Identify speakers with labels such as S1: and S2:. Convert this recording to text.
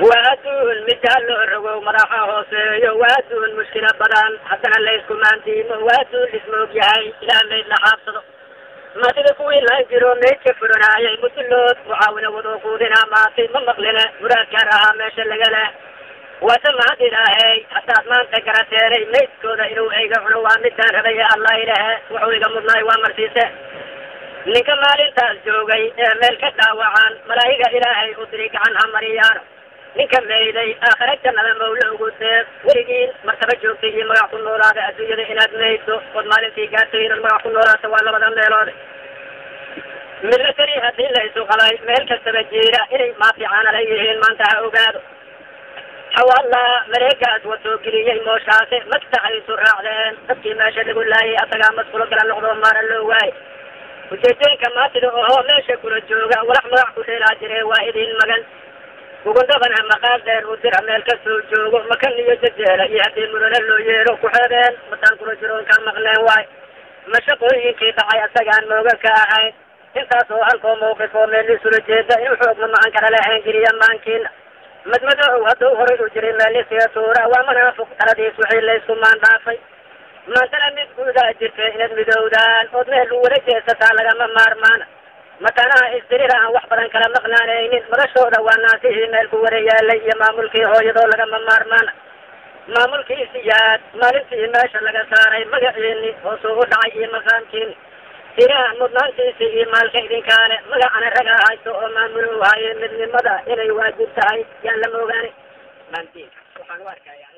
S1: Waa adduun middaa loo rogow madaxa hooseeyo, waa adduun mushkila badan haddana laysku maantiimo, waa adduun lismoog yahay ilaa mayd la xaabsado. Maatida kuwii laan jiro maydka furanaayay mudulood mucaawina wadoo quudinaa maati ma maqline muraadkaan ahaa meesha laga leh. Waase mahad ilaahey haddaad maanta garateenay maydkooda inuu eyga cuno waa midaan rabay ee Allah ilahe wuxuu iga mudnaay waa marsiise. Ninka maalintaas joogay ee meel ka dhaawacan malaa'iga ilaahay u diri gacan ha mariyaano. Ninka mayday aakhira jannada mawla ugu deeq, weligiin martaba joogtay iyo magac ku noolaada adduunyada inaad maydo ood maalintii gaartay inaad magac ku noolaato waa labada meelood. Milatari haddii la isu qabay meel kastaba jiira inay maaficaana la yihiin maanta ha ogaado. Xawalla mareegaas wasoo geliyey mooshaase magtaxay isu raacdeen dadkii meesha lagu laayay asagaa masqulo kala noqdoo maara loo waayay. Ujeedooyinka maatida ohoo meesha kula jooga walax magac ku dheelaa jire waa idin magan. Gugundabana maqaal dheer u dira meel kasoo joogo makan iyo jajeela iyo haddii mudane loo yeero ku xeebeen mataan kula jiroonkaa maqleen waay. Mashaqooyinkii dhacay asagaan mooga ka ahayn intaas oo halkoo mawqif oo meel isula jeeda inuu xoogma macan kala lahayn geliya maankiina. Madmadoow hadduu horay u jiray meel isiga tuura waa manaafuq taladiis wixii laysku maandhaafay. Maantana mid guudaa jirta inaad midowdaan ood meel u wada jeesataa lagama maarmaana. Mataanaha isdirira aan wax badan kala maqnaanaynin madashooda waa naasihii meel ku wada yaalay iyo maamulkii hooyadoo lagama maarmaana. Maamulkii siyaad maalintii meesha laga saaray magaciini hoosuu u dhacay iyo maqaamkiini. Ilaah mudnaantiisi iyo maalka idinkaale magacana ragaa haysto oo maamulu haye midnimada inay waajib tahay yaan la moogaanay. Maantiin waxaan u arkayaa.